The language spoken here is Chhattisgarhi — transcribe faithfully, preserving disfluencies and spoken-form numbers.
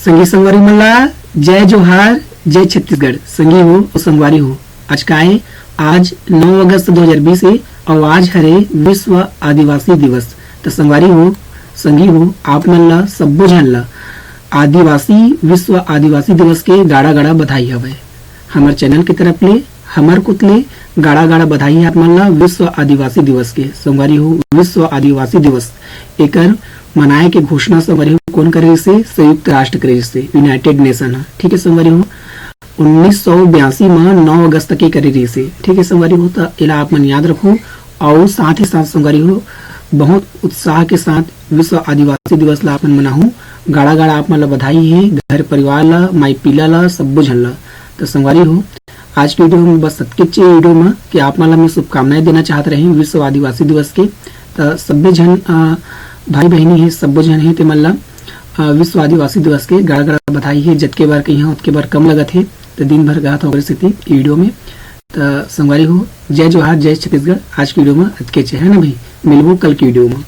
संगी संगवारी मन ला जय जोहार, जय छत्तीसगढ़। संगी हो अउ संगवारी हो, आज का हे? आज नौ अगस्त दो हज़ार बीस हे अउ आज हरे विश्व आदिवासी दिवस। त संगवारी हो, संगी हो, आप मन ला, सब्बो झन ला आदिवासी, विश्व आदिवासी दिवस के गाड़ा गाड़ा बधाई हवय। हमर चैनल के तरफ ले, हमर कोत ले गाड़ा गाड़ा बधाई हे आप मन ला विश्व आदिवासी दिवस के। संगवारी हो, विश्व आदिवासी दिवस एकर मनाए के घोषणा संगवारी हो कोन करे रिहिसे? संयुक्त राष्ट्र करे रिहिसे, यूनाइटेड नेशन ह। ठीक है संगवारी हो, उन्नीस सौ बयासी म नौ अगस्त के करे रिहिसे। ठीक है संगवारी हो, त एला आप मन याद रखो। अउ साथ ही साथ संगवारी हो, बहुत उत्साह के साथ विश्व आदिवासी दिवस ला आप मन मनाहू। गाड़ा गाड़ा आप मन ला बधाई हे, घर परिवार ला, माई पीला ला, सब्बो झन ला। त संगवारी हो, आज के वीडियो में बस अतकेच वीडियो में कि आप मन ला मैं शुभकामनाएं देना चाहत रही विश्व आदिवासी दिवस के। त सब्बे झन, अ, भाई बहिनी हे, सब्बो झन हे, ते मन ला, अ, विश्व आदिवासी दिवस के गाड़ा गाड़ा बधाई हे। जतके बार कही ओतके बार कम लगत हे, त दिन भर गात हो सेती वीडियो में। त संगवारी हो, जय जोहार, जय छत्तीसगढ़। आज के वीडियो में अतकेच हे ना भाई, मिलबो कल के वीडियो में।